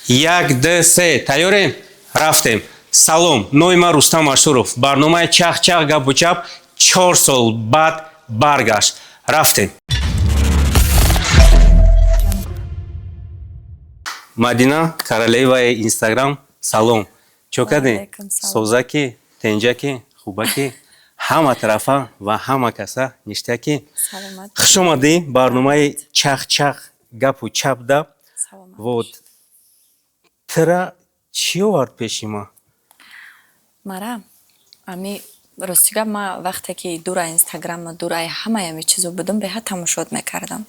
Як, д, се, тайёрем, рафтем. Салом, номи ман Рустам Ашуров. Барномаи «Чах-чах, гапу чап» 4 сол баъд баргашт. Рафтем. Мадина, королеваи Инстаграм, салом! Чо кардем? Ваалайкум салом. Созаки, тенҷаки, хубаки, ҳама тарафа ва ҳама каса ништяки. Саломат. Хуш омадӣ барномаи «Чах-чах, гапу чап» да. Саломат. Вот тира чӣ овард пеши ма? Мара ами, рости гап, ма вақте ки дура Инстаграма, дураи ҳамаи ами чизо будам, беҳад тамошот мекардам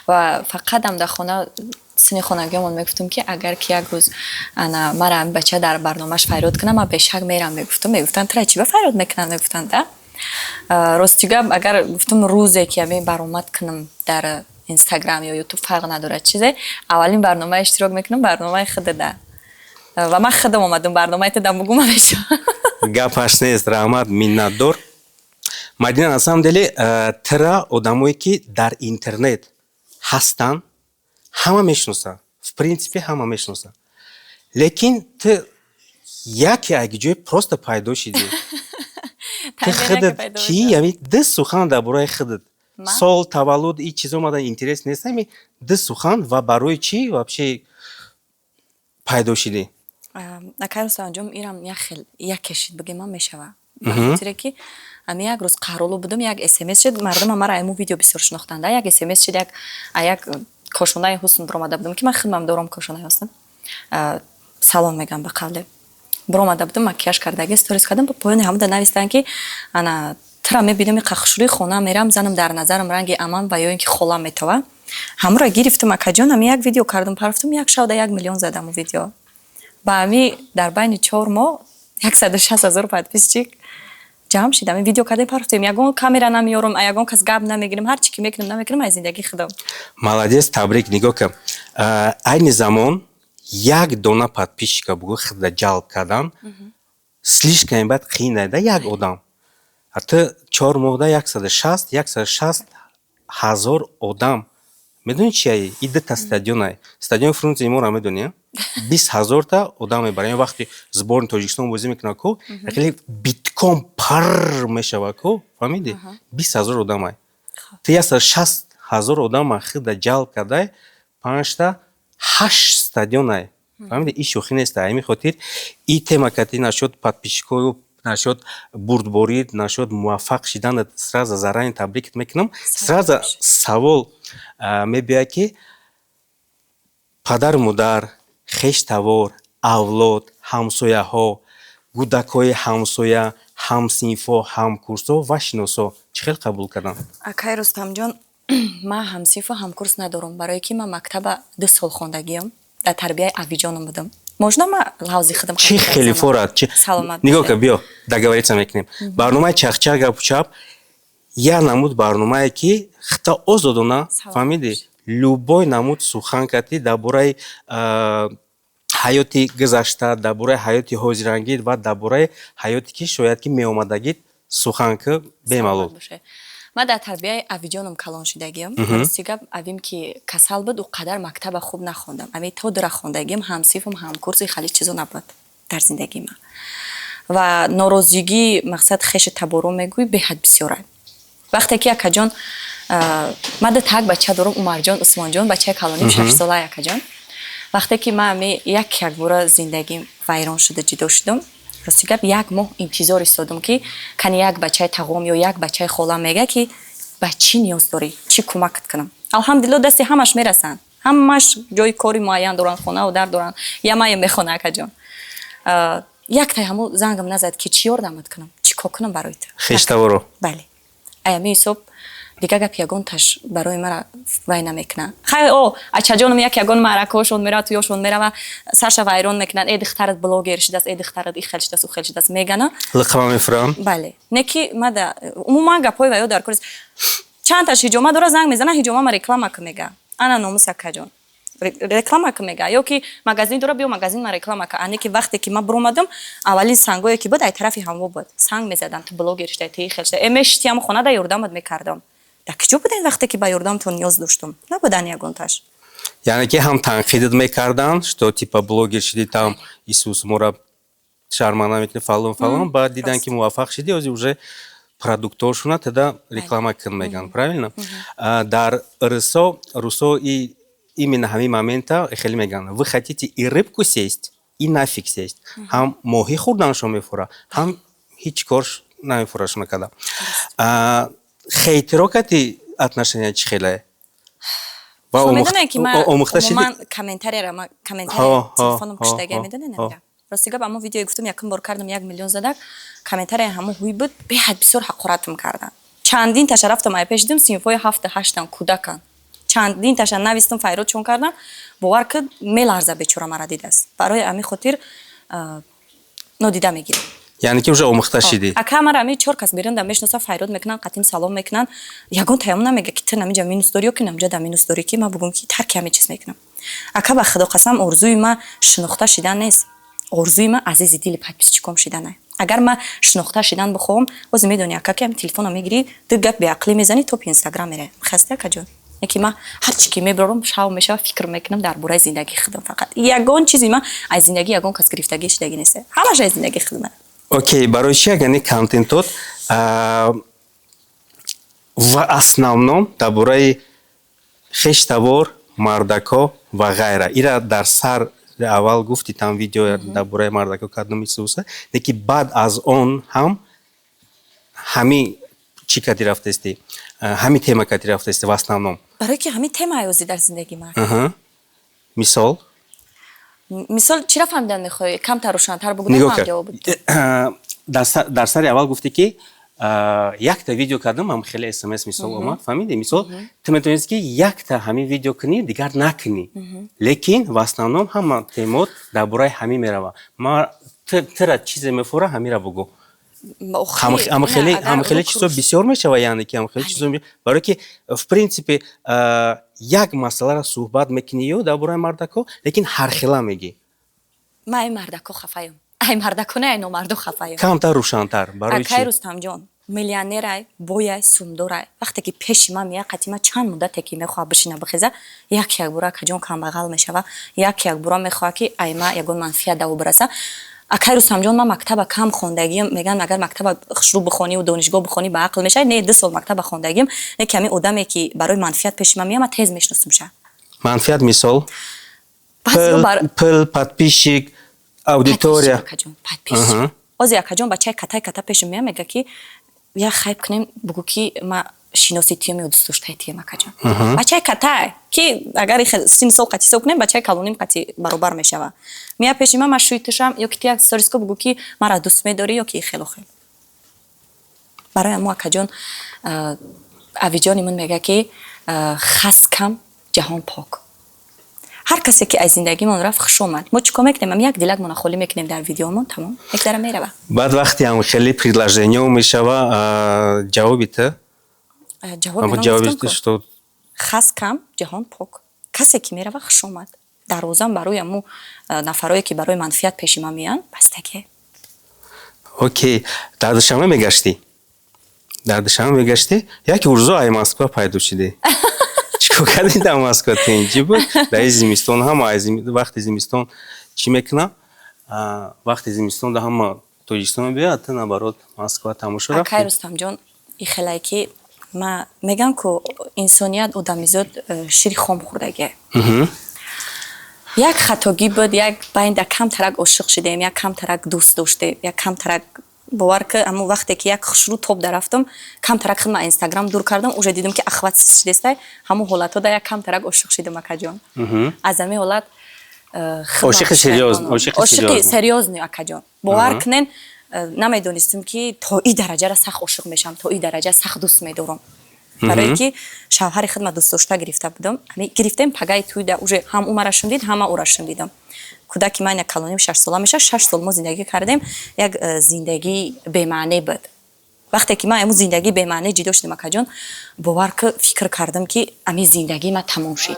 ва фақатам дар хона, сини хонагиёмон мегуфтам, ки агар ки як рӯз ана мара ами бача дар барномааш фарёд кунам, ман бешак мерам, мегуфтам. Мегуфтанд: «Тира чӣ ба фарёд мекунанд?» Мегуфтанд да. Рости гап, агар гуфтам, рӯзе ки ами баромад кунам дар Инстаграм ё Ютуб, фарқ надорад чизе, аввалин барнома иштирок мекунам, барномаи худада. Ва ман худам омадам барномаи туда, бугума мешавам. Гапаш нест, раҳмат, миннатдор, Мадина. На самом деле, тира одамое ки дар интернет ҳастанд, ҳама мешиносанд, в принципе ҳама мешиносанд, лекин ту яке аги ҷое просто пайдо шидӣ. Ту худат кӣ? Ями ду сухан дар бораи худат. Ман? Сол, таваллуд, и чизо мада интерес нест, ами ду сухан ва барои чӣ вообще пайдо шидӣ? Акай Рустамҷон, ирам як хел як кешид бигем мешава, ба хотире ки ами як рӯз қаҳролу будам, як смс шид. Мардума мара айму видео бисёр шинохтанда. Як смс шид, як кошонаи ҳусн биромада будам, ки ман хидмам дорам, кошонаи ҳусн. Салом мегам, ба қавле биромада будам, макияж кардаги, сторис кардам, ба поёни ҳамуда навистанд, ки ана тира мебинам, қахшурии хона мерам, занам дар назарам ранги аман ва ё ин ки холам метова. Ҳамура гирифтам, акаҷон, ами як видео кардам, парафтам, як шавда 1 миллион задам у видео. Ба ами дар байни 4 моҳ 160 000 подписчик ҷамъ шид. Ами видео кардем, парафтем, ягон камера намеёрам, ягон кас гап намегирем, ҳар чӣ ки мекунем, намекунем, аз зиндагии худам. Молодец, табрик. Нигоҳ кун, айни замон як дона подписчика бугӯ худда ҷалб кардан слишком бад қиин да як одам. А ту 4 моҳда 160 ҳазор одам, медонӣ чия? И дута стадионай, стадиони Фрунзе моро медонӣ, 20 ҳазорта одам мебарад. Вақти сборни Тоҷикистон бозӣ мекунад ку, хеле битком пар мешавад ку, фаҳмидӣ? 20 ҳазор одамай. Ту 160 000 одама худда ҷалб кардай, панҷта ҳашт стадионай, фаҳмидӣ? И шӯхӣ нест. Ҳамин хотир и тема кати нашуд подписчикою, нашуд бурдборӣ, нашуд муваффақ шиданат, сразу заранее табрикат мекунам. Сразу савол мебиёяд, ки падару модар, хештавор, авлод, ҳамсояҳо, кӯдакҳои ҳамсоя, ҳамсинфҳо, ҳамкурсҳо ва шиносҳо чӣ хел қабул карданд? Акай Рустамҷон, ман ҳамсинфу ҳамкурс надорам, барое ки ман мактаба 2 сол хондагиам, дар тарбияи авиҷоном будам. Можно ман лавзи худам? Чӣ хеле форад. Нигоҳ кун, биё договориться мекунем. Барномаи «Чахчах, гапу чап» як намуд барномае ки хита озодона, фаҳмидӣ, любой намуд сухан кардӣ дар бораи ҳаёти гузашта, дар бораи ҳаёти ҳозирангӣ ва дар бораи ҳаёте ки шояд ки меомадагӣ сухан ки бемалол. Ман дар тарбияи авиҷоном калон шидагиам. Рости гап, авим ки касал буд, ӯ қадар мактаба хуб нахондам. Ами то дура хондагиам, ҳамсинфум, ҳамкурси, хеле чизо набуд дар зиндагии ман. Ва норозигӣ, мақсад, хеши таборо мегӯй, беҳад бисёра. Вақте ки, акаҷон, ман ду так бача дорам, Умарҷон, Усмонҷон, бачаи калоним 6 сола, акаҷон. Вақте ки ман ами як якбора зиндагим вайрон шуда, ҷудо шудам, рости гап, як моҳ интизор истодам, ки кани як бачаи тағом ё як бачаи холам мега, ки ба чӣ ниёз дорӣ, чӣ кӯмакат кунам. Алҳамдулилло, дасти ҳамаш мерасанд, ҳамаш ҷои кори муайян доранд, хонаву дар доранд, ямае мехона, акаҷон. Яктай ҳамо зангам назад, ки чӣ ёрдамат кунам, чӣ кор кунам барои ту. Хештаворо? Бале. Аями ҳисоб дигар гап ягонташ барои мара вай намекунад. Хай, о ачаҷонам, як ягон маъракаҳошон меравад, туёшон мерава, сарша вайрон мекунад: «Э, духтарат блогер шудааст, э, духтарат и хел шудааст, ӯ хел шудааст», мегана. Лиқама мефурам. Бале, не ки мада умуман гапҳои ваё дар кор. Чандташ ҳиҷома дора, занг мезана: «Ҳиҷома ма реклама ку», мега. Ана номус, акаҷон, реклама ку, мега. Ё ки магазин дора: «Биё, магазин ма реклама ка». Ане ки вақте ки ман биромадам, аввалин сангое ки буд, ай тарафи ҳамво буд, санг мезаданд: «Ту блогер шудай, ту хел шудай». Э, мешити ҳамо хона, да ёрдамат мекардам. Дар киҷо будем, вақте ки ба ёрдамтон ниёз доштум? Набудан ягонташ. Яъне ки ҳам танқидат мекарданд, что типа блогер шиди, там Исус мора шарманда мекунӣ, фалон, фалон. Баъд дидан, ки муваффақ шидӣ, ози уже продуктошуна тада реклама кун меган, правильно? Дар русо, русо и именно ҳамин момента хеле меган: «Вы хотите и рыбку съесть, и нафиг сесть». Ҳам моҳӣ хӯрданшон мефура, ҳам ҳеҷ кор намефурашона када. Хейтеро кати отношения чӣ хеле? Медонед, ки ман умуман комментарияра, ман комментария телефоном куштагия, медонед, намегам. Рости гап, ҳамон видеое гуфтам, якум бор кардам, 1 миллион задак, комментария ҳамон ҳуй буд, беҳад бисёр ҳақоратм карданд. Чандин таша рафтам, ай пеш дидам, синфҳои ҳафту ҳаштан, кӯдакан. Чандин таша навистам, файрод чон кардам, бовар ки, меларза бечора мара дидааст. Барои ҳамин хотир нодида мегирам. Яъне ки уже омӯхта шидӣ. Ака, мара ҳамин чор кас берунда мешноса, файрод мекунанд, қатим салом мекунанд. Ягон таём намега, ки ту намиҷа минус дорӣ ё ки намиҷа да минус дорӣ, ки ман бугум, ки тарки ҳамин чиз мекунам. Ака, ба худо қасам, орзуи ма шинохта шидан нест, орзуи ма азизи дили подписчиком шиданае. Агар ман шинохта шидан бихоҳам, боз медони, ака, ки ҳами телефонро мегирӣ, ду гап беақлӣ мезанӣ, топи Инстаграм меравӣ. Хасте, акаҷон, ки ман ҳарчи ки мебарорам, шав мешава, фикр мекунам дар бораи зиндагии худам. Фақат ягон чизи ман аз зиндагии ягон кас гирифтагӣ шидагӣ нест, ҳамаш аз зиндагии худам. Окей, барои чи агани контентот в основном дар бораи хештабор, мардако ва ғайра? Ира дар сар аввал гуфти, там видео дар бораи мардако кардам, исуса, леки баъд аз он ҳам ҳами чӣ кади рафтасти, ҳами тема кади рафтасти в основном. Барое ки ҳамин тема аёзи дар зиндагии ман. Мисол? Мисол чира фаҳмидан мехоҳӣ? Камтар рӯшантар бугӯ. Ҷавоб. Дар сари аввал гуфтӣ, ки якта видео кардам, ҳам хеле смс, мисол, омад, фаҳмидӣ? Мисол, ту метавонисти, ки якта ҳамин видео кунӣ, дигар накунӣ, лекин в основном ҳама темот дар бораи ҳамин мерава. Ма тира чизе мефура, ҳамира бугӯ. Ҳамахеле чизо бисёр мешава, яъне ки ҳамахеле чизо, барое ки в принципе як масъаларо суҳбат мекунию дар бораи мардако, лекин ҳархела мегӣ. Ман ай мардако хафаем, ай мардако не, ай номардо хафаем. Камтар рӯшантар, барои акай Рустамҷон, миллионерай, бояй, сумдорай. Вақте ки пеши ман меяд, қати ман чанд муддате ки мехоҳад бишина, бихеза, як як бура, акаҷон, камбағал мешава, як як бура мехоҳад, ки ай ма ягон манфиат даво бираса. Акай Рустамҷон, ман мактаба кам хондагиам. Мегӯянд, агар мактаба хушрӯ бихониву донишгоҳ бихонӣ, ба ақл мешавӣ. Не, 2 сол мактаба хондагиам, не ки ҳамин одаме, ки барои манфиат пеши ман меяд, ман тез мешиносумша. Манфиат, мисол, пул, подписчик, аудитория? Подписчик. Ози, акаҷон, бачаи катай ката пеши меяд, мега, ки як хайп кунем, бугӯ, ки ма шиноси тием ё дӯстдоштаи тием. Акаҷон, бачаи катай, ки агар синну сол қати ҳисоб кунем, бачаи калоним қати баробар мешава, меяд пеши ман: «Ман шӯи тушам», ё ки «Ту як сториско бугӯ, ки мара дӯст медорӣ», ё ки хело хел. Барои ҳамо, акаҷон, авиҷони ман мега, ки хас кам, ҷаҳон пок. Ҳар касе ки аз зиндагимон рафт, хуш омад. Мо чӣ кор мекунем? Ам як дилакмона холӣ мекунем дар видеомон, тамом, якдара мерава. Баъд вақте ҳам хеле предложениё мешава, ҷавоби ту? Ҷавоби что? Хас кам, ҷаҳон пок. Касе ки мерава, хуш омад. Дарвозам барои ҳаму нафарое, ки барои манфиат пеши ман меянд, бастаке. Окей, дар Душанбе мегаштӣ, дар Душанбе мегаштӣ, яке урзо ай Москва пайдо шудӣ. Чикор кардӣ дар Москва? Тинҷӣ буд дар зимистон? Ҳама вақти зимистон чӣ мекунад? Вақти зимистон да ҳама Тоҷикистон мебиёяд, ту наоборот Москва тамошо рафтӣ. Акай Рустамҷон, ихелае ки ма мегам, ку инсоният, одамизод шири хом хӯрдагие. Як хатогӣ буд, як байнда камтарак ошиқ шудем, як камтарак дӯст доштем, як камтарак, бовар ки, ҳамон вақте ки як хушрӯ топ дарафтам, камтарак худма Инстаграм дур кардам, уже дидам, ки охват шудестай. Ҳамон ҳолатҳо да як камтарак ошиқ шудам, акаҷон. Аз ҳамин ҳолат Ошиқи ошиқи серьёзный, акаҷон, бовар кунен, намедонистам, ки то и дараҷара сахт ошиқ мешавам, то и дараҷа сахт дӯст медорам, барое ки шавҳари худма дӯстдошта гирифта будам. Гирифтем, пагаи туйда уже ҳам ӯ мара шундид, ҳама ӯра шундидам. Кӯдаки ман як калоним 6 сола мешавад. 6 сол мо зиндагӣ кардем, як зиндагии бемаъне буд. Вақте ки ман амн зиндагии бемаъне ҷидо шудам, акаҷон, бовар ки, фикр кардам, ки ами зиндагии ман тамом шид,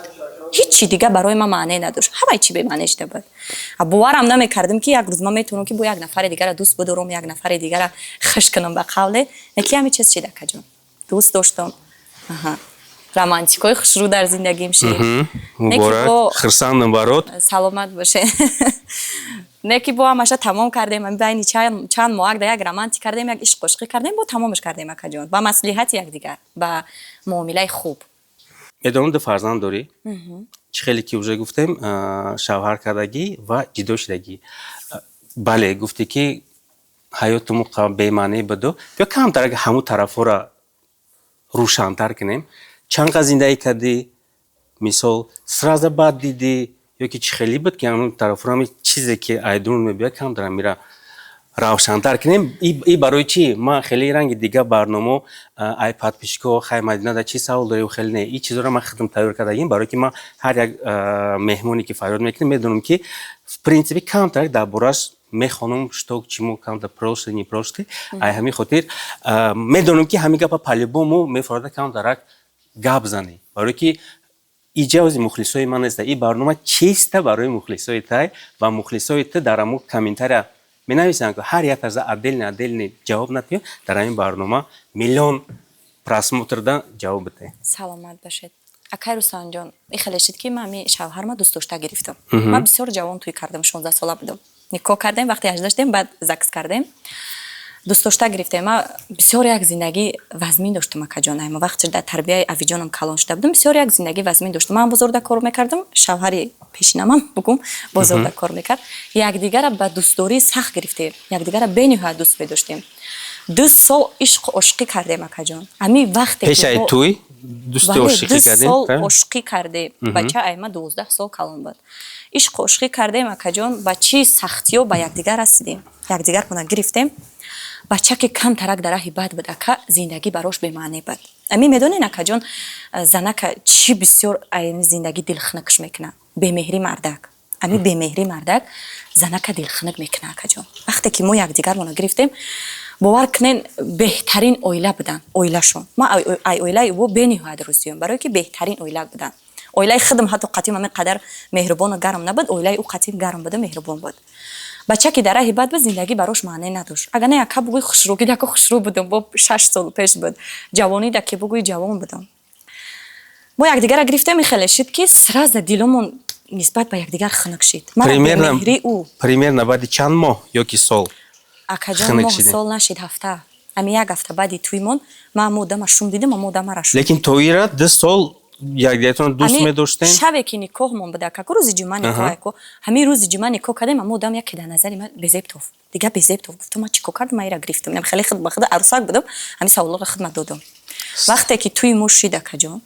ҳичи дига барои ман маъне надошт, ҳамаи чи бемаъне шуда буд. Боварам намекардам, ки як рӯз ман метавонам, ки бо як нафари дигара дӯст бидорам, як нафари дигара хуш кунам. Ба қавле, ки ҳами чиз шид, акаҷон, дӯст доштам. Романтикои хушрӯ дар зиндагим шид. Муборак, хурсандам барот. Саломат боше. Не ки бо ҳамаша тамом кардем, байни чанд моҳак да як романтик кардем, як ишқ ошқӣ кардем, бо тамомаш кардем, акаҷон, ба маслиҳати якдигар, ба муомилаи хуб. Медонам, ду фарзанд дорӣ. Чӣ хеле ки уже гуфтем, шавҳар кардагӣ ва ҷидо шудагӣ. Бале, гуфтӣ, ки ҳаётуму бемаънӣ буду. Биё, камтар ага ҳамун тарафҳоро рӯшантар кунем. Чанд қад зиндагӣ кардӣ? Мисол, сразу баъд дидӣ ё ки чӣ хеле буд, ки ҳамун тарафҳоро, ҳами чизе ки айдун мебиёд, камтар мира равшантар кунем? И барои чӣ ман хеле ранги дига барномао, ай подписчико, хай, Мадинада чӣ савол дорӣ, хеле не, и чизоро ман худам тайёр кардагим, барое ки ман ҳар як меҳмоне ки фарёд мекунем, медонам, ки в принципе камтар дар бораш мехонам, что к чему, камтар прошлый, не прошлый. Ай ҳамин хотир медонам, ки ҳамин гапа по-любому мефорада камтарак гап занӣ, барое ки иҷози мухлисои ман неста. И барнома чиста барои мухлисои тай ва мухлисои ту дар ҳамун комментария менависанд, ки ҳар як таза отдельно отдельно ҷавоб натиҳ, дар ҳамин барнома миллион просмотрда ҷавоб бидиҳ. Саломат бошед, акай Рустамҷон. И хеле шид, ки ман ами шавҳарма дӯстдошта гирифтам. Ман бисёр ҷавон тӯй кардам, 16 сола будам, никоҳ кардем, вақте 18 шудем, баъд ЗАГС кардем. Дӯстдошта гирифтем. Ман бисёр як зиндагӣ вазмин доштам, акаҷон. Ама вақте дар тарбияи авиҷонам калон шуда будам, бисёр як зиндагӣ вазмин доштам. Ман бозорда кор мекардам, шавҳари пешинамам бугум бозорда кор мекард. Якдигара ба дӯстдорӣ сахт гирифтем, якдигара бениҳоят дӯст медоштем. 2 сол ишқу ошиқӣ кардем, акаҷон. Ами вақте пешаи тӯй дӯсти ошиқӣ кардем, сол ошиқӣ кардем. Бача айма 12 сол калон буд. Ишқу ошиқӣ кардем, акаҷон, ба чӣ сахтиё ба якдигар расидем, якдигармона гирифтем. Бача ки камтарак дар раҳи бад буд, ака, зиндагӣ барош бемаъне буд. Ами медонен, акаҷон, занака чӣ бисёр ами зиндагӣ дилхунукш мекунад? Бемеҳри мардак. Ами бемеҳри мардак занака дилхунук мекунад, акаҷон. Вақте ки мо якдигармона гирифтем, бовар кунен, беҳтарин оила буданд оилашон. Ман ай оилаи ӯ бениҳоят розиём, барое ки беҳтарин оила буданд. Оилаи худам ҳатто қатим ҳамин қадар меҳрубону гарм набуд, оилаи ӯ қатим гарм буда, меҳрубон буд. Бача ки дар раҳи бад буд, зиндагӣ барош маъне надошт. Агар не, ака, бугӯи, хушрӯгӣ дако хушрӯ будам, бо 6 сол пеш буд, ҷавонӣ да ки бугӯи, ҷавон будам. Мо якдигарра гирифтем, хеле шид, ки сразу диломон нисбат ба якдигар хунук шид. Меҳри ӯ. Примерно баъди чанд моҳ ё ки сол? Акаҷон, моҳ, сол нашид, ҳафта, ами як ҳафта баъди тӯймон ман ама одама шум дидам, ама одамара шум. Лекин то ира 2 сол якдигаратон дӯст медоштем? Шаве ки никоҳмон буда, каку, рӯзи ҷумъа никоҳ, ҳамин рӯзи ҷумъа никоҳ кардем, ама одам яке дар назари ман безебтов, дига безебтов. Гуфтам, ман чӣ кор кардам, ман ира гирифтам? Хеле худ ба худ арӯсак будам, ҳамин саволҳоро хидмат додам. Вақте ки тӯи мо шид, акаҷон,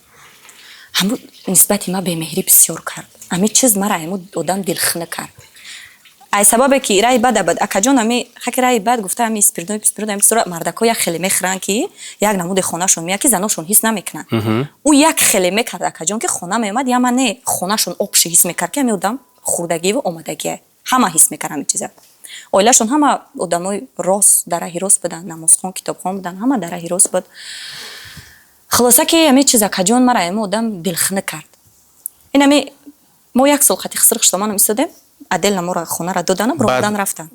ҳамун нисбати ман бемеҳрӣ бисёр кард. Ҳамин чиз мара ҳамун одам дилхина кард. Ай сабабе ки раи бада бад, акаҷон, ами хаки раи бад гуфта, ами спиртной, спиртной, ами сура мардако як хеле мехӯранд, ки як намуди хонашон меяд, ки заношон ҳис намекунанд. Ӯ як хеле мекард, акаҷон, ки хона меомад, яма не, хонашон обши ҳис мекард, ки ами одам хурдагиву омадагия. Ҳама ҳис мекард ҳамин чиза. Оилашон ҳама одамои рост, дар раҳи рост буданд, намозхон, китобхон буданд, ҳама дар раҳи рост буд. Хулоса, ки ҳамин чиз, акаҷон, мара ами одам дилхина кард. Ин ами мо як сол қати хиср хуштоманам истодем, отдельно моро хонара доданам, ромадан рафтан.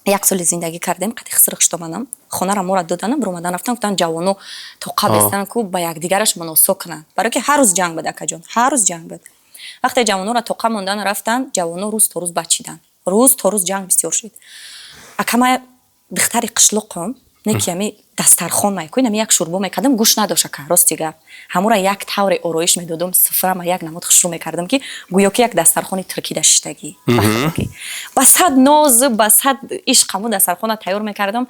Як соли зиндагӣ кардем қати хиср хуштоманам, хонара моро доданам, ромадан рафтан. Гуфтан, ҷавоно тоқа бестан ку ба якдигараш муносо кунанд, барое ки ҳар рӯз ҷанг буд, акаҷон, ҳар рӯз ҷанг буд. Вақте ҷавонора тоқа мондан рафтан, ҷавоно рӯз то рӯз бачидан, рӯз то рӯз ҷанг бисёр шуд. Ака, ма духтари қишлоқам, не ки ами дастархон майкӯ, ами як шӯрбо мекардам, гӯшт надошт, ака, рости гап, ҳамура як тавре ороиш медодум, суфрама як намуд хушрӯ мекардам, ки гӯё ки як дастархони туркида шиштагӣ. Ба сад нозу ба сад ишқ ҳамун дастархона тайёр мекардам.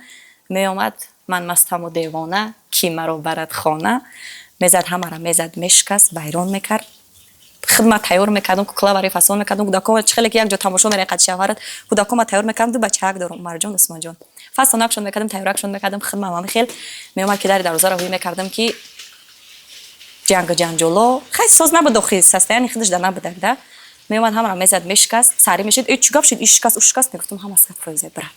Меомад: «Ман мастаму девона, ки маро барад хона?» Мезад, ҳамара мезад, мешикаст, вайрон мекард. Хидмат тайёр мекардам, кукла барои фасон мекардам. Кӯдакон чӣ хеле ки як ҷо тамошо мерай қад шавҳарат, кӯдаконма тайёр мекардам. Ду бачаак дорам, Умарҷон, Усмонҷон. Фасонакшон мекардам, тайёракшон мекардам, хидмат ҳами хел. Меомад, ки дари дарвозаро ҳуй мекардам, ки ҷангу ҷанҷоло. Хай, соз набуд, охи состояние худаш да набудак да. Меомад, ҳамаро мезад, мешикаст, сарӣ мешид: «Э, чӣ гап шуд? Иш шикаст, ӯ шикаст?» Мегуфтам, ҳама 100%, бира.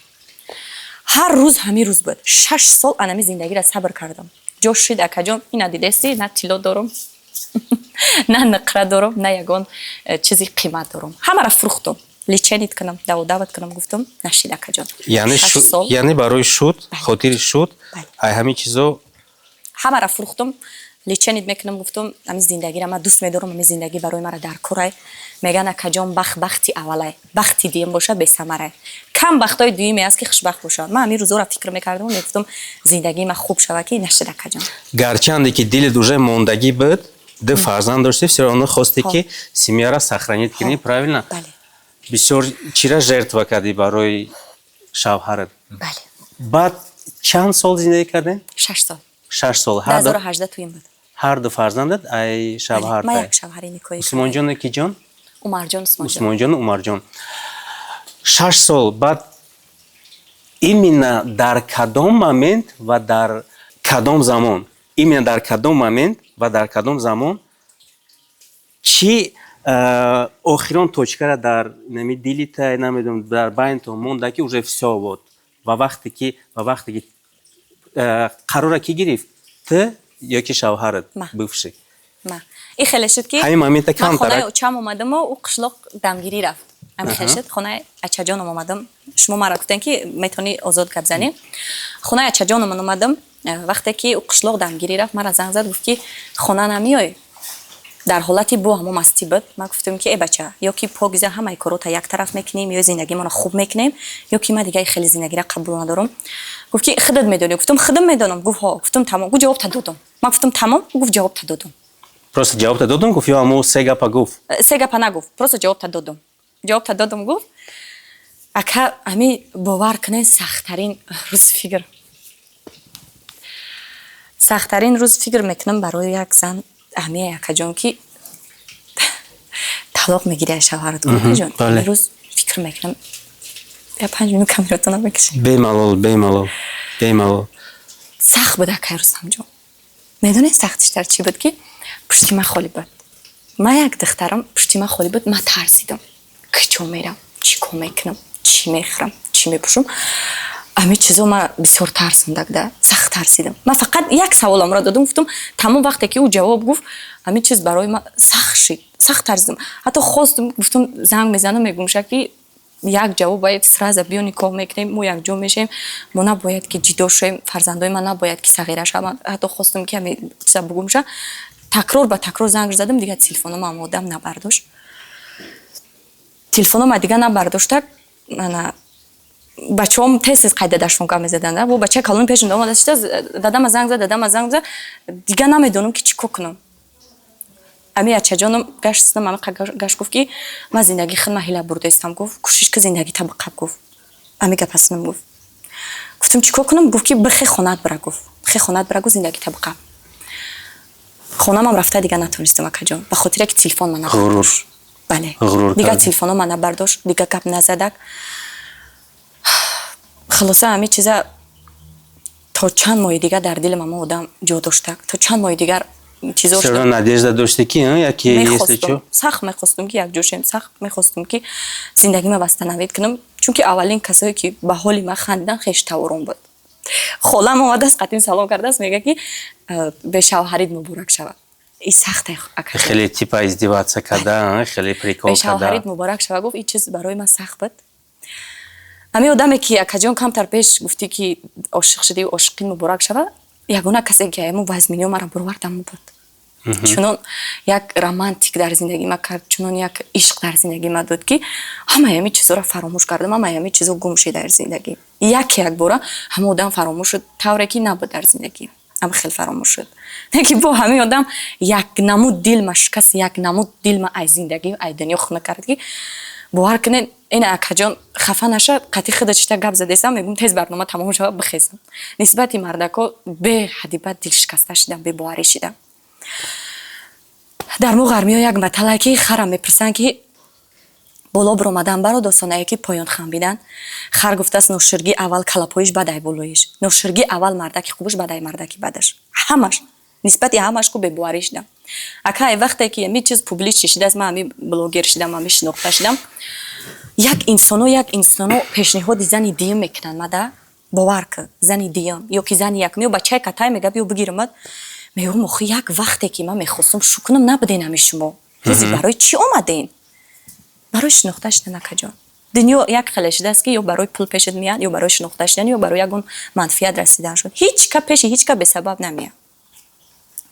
Ҳар рӯз ҳамин рӯз буд. 6 сол анами зиндагиро сабр кардам. Ҷо шид, акаҷон, ина дидести, на тилло дорам, на нуқра дорам, на ягон чизи қимат дорам. Ҳамаро фурӯхтум, лечение кунам, даводават кунам гуфтум, нашид, акаҷон. Яъне барои шуд, хотири шуд, ай ҳамин чизо? Ҳамаро фурӯхтум. Лечение мекунам, гуфтум, ами зиндагиро ман дӯст медорам, ами зиндагӣ барои мара дар корай. Меган, акаҷон, бахт бахти аввалай, бахти дуюм боша, бесамарай. Кам бахтҳои дуюме аст, ки хушбахт бошанд. Ман ҳамин рӯзоро фикр мекардам, мегуфтум, зиндагии ман хуб шава, ки нашуд, акаҷон. Гарчанде ки дилет уже мондагӣ буд, ду фарзанд дошти, все равно хосте, ки семьяра сохранить кунӣ, правильно? Бале. Бисёр чира жертва кардӣ барои шавҳарат. Бале. Баъд чанд сол зиндагӣ кардем? 6 сол. 6 сол. 2018 туим буд. Ҳар ду фарзандат ай шавҳар? Ман як шавҳари никоҳӣ. Усмонҷону ки ҷон? Умарҷон, Усмонҷон. Усмонҷону Умарҷон. 6 сол баъд именно дар кадом момент ва дар кадом замон, именно дар кадом момент ва дар кадом замон, чӣ охирон точкара дар нами дилита, намедонам, дар байнтон монда, ки уже всё, вот, ва вақте ки қарора кӣ гирифт, ту ё ки шавҳарат бывший? Ма и хеле шуд, ки ҳамин момента. Ман хонаи очам омадаму ӯ қишлоқ дамгирӣ рафт. Ҳамин хеле шуд. Хонаи ачаҷоном омадам. Шумо мара гуфтем, ки метавонӣ озод гап занӣ. Хонаи ачаҷоном омадам. Вақте ки ӯ қишлоқ дамгирӣ рафт, мара занг зад, гуфт, ки хона намеёй. Дар ҳолати бо ҳамо мастӣ буд. Ман гуфтам, ки э бача, ё ки покиза ҳамаи корота як тараф мекунем, ё зиндагимонро хуб мекунем, ё ки ман дига хеле зиндагиро қабул надорам. Гуфт, ки худат медонӣ. Гуфтам, худам медонам. Гуфт, ҳо. Гуфтам, тамом. Гуфт, ҷавобта додам. Ман гуфтам, тамом. Гуфт, ҷавобта додам. Просто ҷавобта додам гуфт ё ҳамо се гапа гуфт? Се гапа нагуфт, просто ҷавобта додам, ҷавобта додам гуфт. Ака, ами бовар кунед, сахттарин рӯз фикр, сахттарин рӯз фикр мекунам барои як зан аҳамия, акаҷон, ки талоқ мегири аз шавҳарат, акаҷон. Рӯз фикр мекунам, я 5 минут камератона мекашем. Бемалол, бемалол, бемалол. Сахт буд, акай Рустамҷон. Медонед, сахтиш дар чӣ буд? Ки пушти ман холӣ буд, ман як духтарам, пушти ман холӣ буд. Ман тарсидам, куҷо мерам, чӣ кор мекунам, чӣ мехӯрам, чӣ мепӯшам. Ҳамин чизо ман бисёр тарсондак да, сахт тарсидам. Ман фақат як саволамро додам, гуфтам, тамом. Вақте ки ӯ ҷавоб гуфт, ҳамин чиз барои ман сахт шид, сахт тарсидам. Ҳатто хостум, гуфтам, занг мезанам, мегӯмша, ки як ҷавоб бояд, сразу биё, никоҳ мекунем, мо якҷо мешавем, мо набояд ки ҷидо шавем, фарзандои ман набояд ки сағира шаванд. Ҳатто хостум, ки ҳамин чиза бугӯмша. Такрор ба такрор занг задам, дигар телефономам одам набардошт, телефонома дигар набардошта. Ана бачаҳом тез тез қайда дашон гап мезаданд. Бо бачаи калони пешам омада шида, дадама занг зад, дадама занг зад, дигар намедонам, ки чӣ кор кунам. Ами ачаҷоном гаштам, ами гашт, гуфт, ки ман зиндагии худма ҳила бурдаистам. Гуфт, кӯшиш ки зиндагита биқаб, гуфт. Ами гап ҳастам, гуфт. Гуфтам, чӣ кор кунам? Гуфт, ки бихе хонаат бира, гуфт, бихе хонаат бира, гуфт, зиндагита биқаб. Хонамам рафта, дигар натонистам, акаҷон, ба хотире ки телефон ман набардошт. Бале, дигар телефоно ман набардошт, дигар гап назадак. Хулоса, ҳамин чиза то чанд моҳи дигар дар дили мама одам ҷо доштак, то чанд моҳи дигар. Чизо надежда дошти, ки яки если чо. Сахт мехостум, ки якҷо шем, сахт мехостум, ки зиндагима восстановить кунам, чунки аввалин касое, ки ба ҳоли ман хандидан, хештаворон буд. Холам омадааст, қатъин салом кардааст, мега, ки бешавҳарит муборак шавад. И сахте. Хеле типа издеваться карда, хеле прикол карда. Бешавҳарит муборак шава, гуфт. Ин чиз барои ман сахт буд. Ҳамин одаме, ки, акаҷон, камтар пеш гуфтӣ, ки ошиқ шудӣ, ошиқин муборак шава, ягона касе, ки ҳамун вазминиё мара бировардам буд. Чунон як романтик дар зиндагӣ ма кард, чунон як ишқ дар зиндагӣ ма дод, ки ҳамаи ҳамин чизоро фаромӯш кардам, ҳамаи ҳамин чизо гум шид дар зиндагӣ. Як якбора ҳама одам фаромӯш шуд, тавре ки набуд дар зиндагӣ, ҳама хел фаромӯш шуд. Не ки бо ҳамин одам як намуд дилма шикаст, як намуд дилма ай зиндагӣ, ай дунё хунук кард, ки бовар кунед, ина, акаҷон, хафа наша, қатъи худа чита гап задесам, мегӯм, тез барнома тамом шава, бихезам. Нисбати мардако беҳадди бад дилшикаста шидам, бебоварӣ шидам. Дар мо ғармиё як маталае, ки харам мепурсанд, ки боло биромадан баро достонае, ки поён хамбидан. Хар гуфтааст: ноширгӣ аввал калапоиш, баъд ай болоиш, ноширгӣ аввал мардаки хубаш, баъд ай мардаки бадаш. Ҳамаш, нисбати ҳамаш ку бебоварӣ шидам, ака. Ай вақте ки ами чиз публичный шидааст, ман ами блогер шидам, ами шинохта шидам, як инсоно пешниҳоди зани дуюм мекунанд мада. Бовар кун, зани дуюм ё ки зани якум ё бачаи катай мега, биё бигирамад. Мегӯм, охи, як вақте ки ман мехостум шу кунам, набуден ҳами шумо. Рӯзи барои чӣ омаден? Барои шинохта шудан, акаҷон. Дунё як хеле шудааст, ки ё барои пул пешат меяд, ё барои шинохта шудан, ё барои ягон манфиат расидан шуд. Ҳеҷ ка пеши ҳеҷ ка бесабаб намеяд.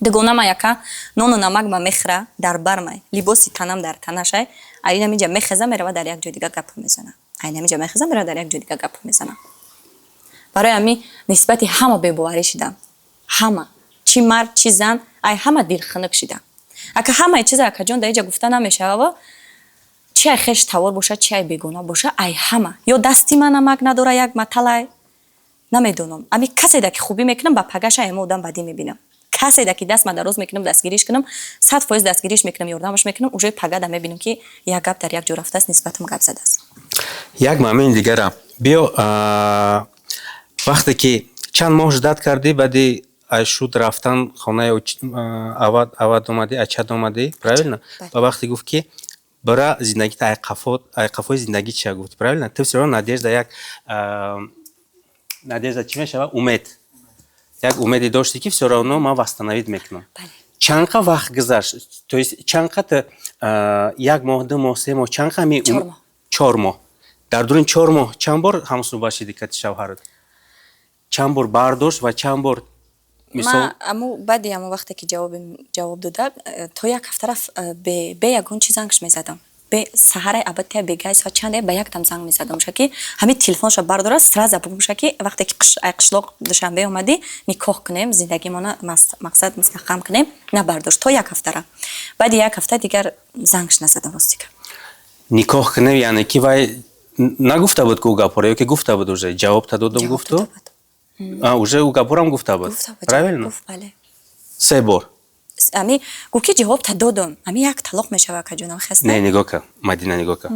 Дугонама яка нону намак ма мехӯра, дар бармай, либоси танам дар танашай. Айнамиҷа мехеза, мерава, дар як ҷои дига гап мезана. Айнамиҷа мехеза, мерава, дар як ҷои дига гап мезана. Барои ҳамин нисбати ҳама бебоварӣ шидам. Ҳама, чӣ мард, чӣ зан, ай ҳама дилхунук шидам. Ака, ҳамаи чиза, акаҷон, дар иҷа гуфта намешавава. Чи ай хеш тавор боша, чи ай бегона боша, ай ҳама ё дасти ман намак надора, як маталай намедонам. Ами каседа ки хубӣ мекунам, ба пагаша ама одам бадӣ мебинам. Каседа ки даст ма дароз мекунам, дастгириш кунам, 100% дастгириш мекунам, ёрдамаш мекунам, уже пагада мебинам, ки як гап дар як ҷо рафтааст, нисбатам гап задааст. Як момент дигара биё. Вақте ки чанд моҳ ждать кардӣ, баъди шуд рафтан хонаи авад омадӣ, ачад омадӣ, правильно? Ва вақте гуфт, ки бара зиндагита ай қафои зиндагӣ чия гуфт, правильно? Ты всё равно надежда, як надежда чӣ мешава, умед, як умеде доштӣ, ки всё равно ман восстановить мекунам. Чанқа вақт гузашт? То есть чанқа ты, як моҳ, 2 моҳ, 3 моҳ, чанқа ми? 4 моҳ. 4 моҳ. Дар дуруни 4 моҳ чанд бор ҳамсӯҳбат шидӣ кати шавҳарат? Чанд бор бардошт ва чанд бор, мисол? Аму баъди аму вақте ки ҷавоб дода, то як ҳафта рафт, бе ягон чи зангш мезадам. Бе саҳараи абадтия, бегаи соат чанде ба якдам занг мезадам ша, ки ҳамин телефонша бардора, сразу бугӯша, ки вақте ки ай қишлоқ Душанбе омадӣ, никоҳ кунем, зиндагимона мақсад мустаҳкам кунем. Набардошт то як ҳафтара. Баъди як ҳафта дигар зангш назадам, ростика. Никоҳ кунем, яъне ки вай нагуфта буд, ки ӯ гапҳоро, ё ки гуфта буд, уже ҷавоб та додам гуфту? Уже ӯ гапҳорам гуфта буд, правильно? Се бор. Ами гуфт, ки ҷавоб та додам, ами як талоқ мешава, акаҷонам, хаста. Не, нигоҳ кар, Мадина, нигоҳ кар.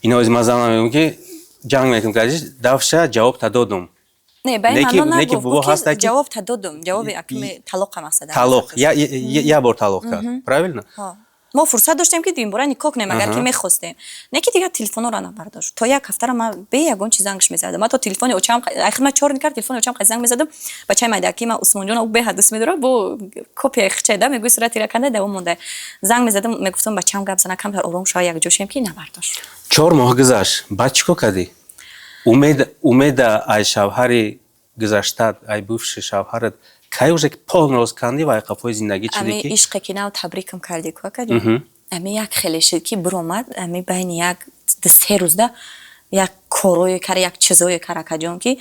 Ино ози ман занам мегӯям, ки ҷанг мекунам, ки давша ҷавоб та додум. Не, ба ин маъно нагуфт, гуфт, ки ҷавоб та додум, ҷавоби акми талоқа мақсад. Талоқ, як бор талоқ кард, правильно? Мо фурсат доштем, ки дуюмбора никоҳ кунем, агар ки мехостем. Не ки дигар телефонро набардошт. То як ҳафтара ман бе ягон чи зангш мезадам. Ҳатто телефони очам, ахир ман чор никард, телефони очам қай занг мезадам. Бачаи майдаки ма Усмонҷон, ӯ беҳад дӯст медорад, бо копияи хичайда мегӯи, сурати раканда давом монда. Занг мезадам, мегуфтам, бачам гап зана, камтар ором шава, якҷо шем, ки набардошт. 4 моҳ гузашт, баъд чӣ кор кардӣ? Умед, умеда ай шавҳари гузаштат, ай бывший шавҳарат, кай уже полный рост кандӣ ва ай қафои зиндагӣ чиде Ами ки ишқе ки нав табрикам кардӣ ку, акаҷон, ами як хеле шид, ки биромад. Ами байни як се рӯзда як корое кар, як чизое кар, акаҷон, ки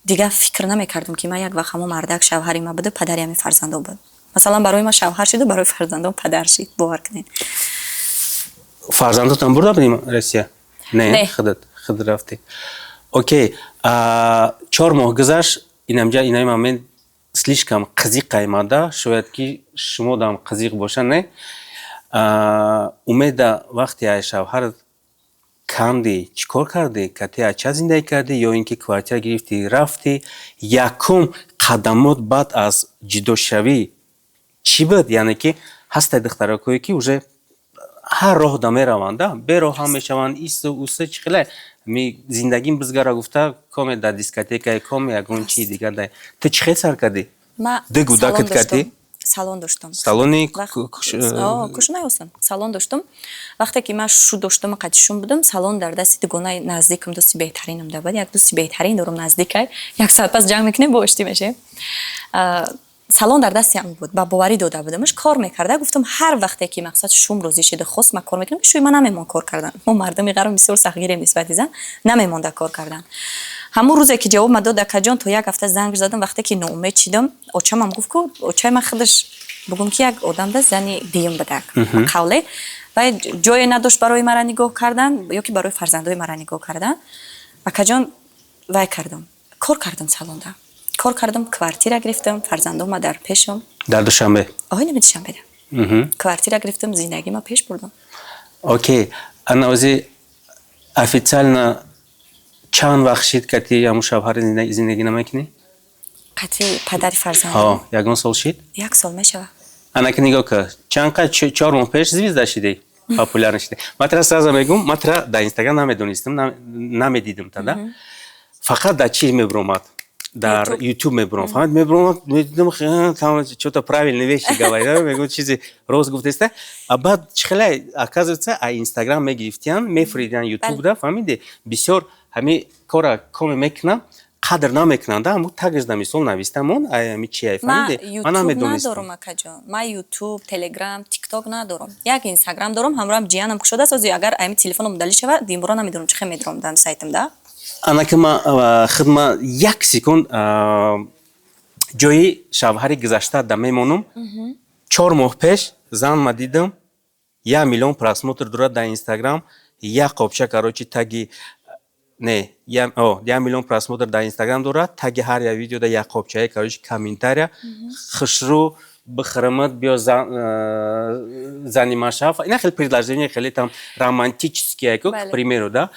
дигар фикр намекардам, ки ман як вақт ҳамо мардак шавҳари ма буда, падари ҳами фарзандон буд. Масалан, барои ман шавҳар шиду барои фарзандон падар шид, бовар кунед. Фарзандотам бурда будӣ Россия? Не? Не. Худат худ рафтӣ. Окей, 4 моҳ гузашт. Инамҷа инаи момент слишком қизиқ аймада, шояд ки шумо дам қизиқ боша, не? Умеда вақте ай шавҳарат канди, чӣ кор кардӣ? Кати ача зиндагӣ кардӣ ё ин ки квартира гирифтӣ, рафтӣ? Якум қадамот баъд аз ҷудошавӣ чӣ буд? Яъне ки ҳастай духтаракое, ки уже ҳар роҳ да мераванд, бероҳ ҳам мешаванд, ису усы, чӣ хеле ми зиндагим бизгара гуфта, коме дар дискотекае, коме ягон чизи дигар да. Ту чӣ хел сар кардӣ? Ма Ду гудакат салон кардӣ? доштум. Салон доштум. Салони Кушунаи осон салон доштум. Вақте ки ман шу доштум, қадишум будам, салон дар дасти дугонаи наздикам, дӯсти беҳтаринам да буд. Як дӯсти беҳтарин дорум, наздикай, як соат пас ҷанг мекунем, бо оштӣ мешем. Салон дар дасти ам буд, ба боварӣ дода будамаш, кор мекарда. Гуфтам, ҳар вақте ки мақсад шум розӣ шида хост, ман кор мекунам. Шӯи ман намемон кор кардан. Мо мардуми ғарм бисёр сахтгирем нисбати зан, намемонда кор кардан. Ҳамун рӯзе ки ҷавоб ма дод, акаҷон, то як ҳафта занг задам. Вақте ки ноумед шидам, очамам гуфт, ку очаи ман худаш бугум, ки як одам да зани дуюм будак, қавле вай ҷое надошт барои мара нигоҳ кардан ё ки барои фарзандои мара нигоҳ кардан. Акаҷон, вай кардам, кор кардам, салонда кор кардам, квартира гирифтам, фарзандома дар пешам. Дар Душанбе? Оҳ, нами Душанбеда квартира гирифтам, зиндагима пеш бурдам. Окей, ана ози официально чанд вақт шид, кати ҳамун шавҳари зиндагӣ намекунӣ? Қати падари фарзанд? Ҳо, ягон сол шид? Як сол мешавад. Ана ки нигоҳ кар, чанд қа 4 моҳ пеш звезда шидӣ, популярный шидӣ. Ман тра сразу мегӯм, ман тра дар Инстаграм намедонистам, намедидим тада, фақат дар чиз мебиромад, дар Ютуб мебуром, фаҳмид, мебуром, медидам, там что-то правильные вещи говорит, мегӯм, чизи рост гуфтеста. А баъд чӣ хеле, оказывается, а Инстаграм мегирифтиян, мефуридиян Ютуб да, фаҳмиди? Бисёр ҳами кора коме мекунам. Қадр намекунанд, аммо тагш да мисол навистамон, ами чи ай, фаҳмиди? Ман намедонистам. Надорум, акаҷон, ман Ютуб, Телеграм, Тикток надорум, як Инстаграм дорум, ҳамроҳам ҷиянам кушодааст. Ози агар ами телефоном удалить шава, димбуро намедонам, чӣ хел медорам дар сайтам да. Анаки ма хидма як секунд ҷои шавҳари гузашта да мемонум. 4 моҳ пеш зан ма дидам, 1 миллион просмотр дорад дар Инстаграм, як қопча, короче, таги не, 1 миллион просмотр дар Инстаграм дорад, таги ҳар як видеода як қопчае, короче, комментария: «Хушрӯ, бихӯрамад, биё, зани ма шав». Ина хеле предложение, хеле там романтические, к примеру, да.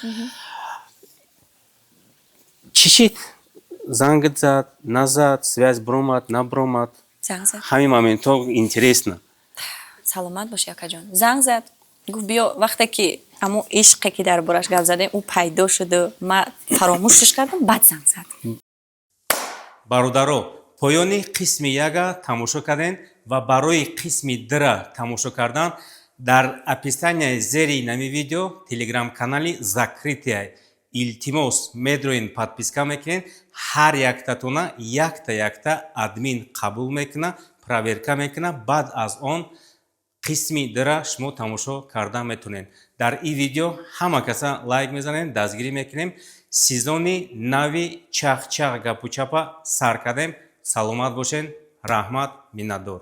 Чӣ шид? Зангит зад, назад, связь бромад, набромад? Ҳамин моментҳо интересно. Саломат бошӣ, акаҷон. Занг зад, гуфт: «Биё». Вақте ки амо ишқе, ки дар бораш гап задем, ӯ пайдо шуду ма фаромӯшш кардам, баъд занг зад. Бародаро, поёни қисми яга тамошо кардем ва барои қисми дра тамошо кардан дар описанияи зери нами видео телеграм-канали закрытый. Илтимос, медроин, подписка мекунед. Ҳар яктатона якта якта админ қабул мекуна, проверка мекуна, баъд аз он қисми дра шумо тамошо карда метавонед. Дар ин видео ҳама каса лайк мезанем, дастгирӣ мекунем. Сезони нави «Чахчах гапу чапа» сар кардем. Саломат бошед, раҳмат, миннатдор.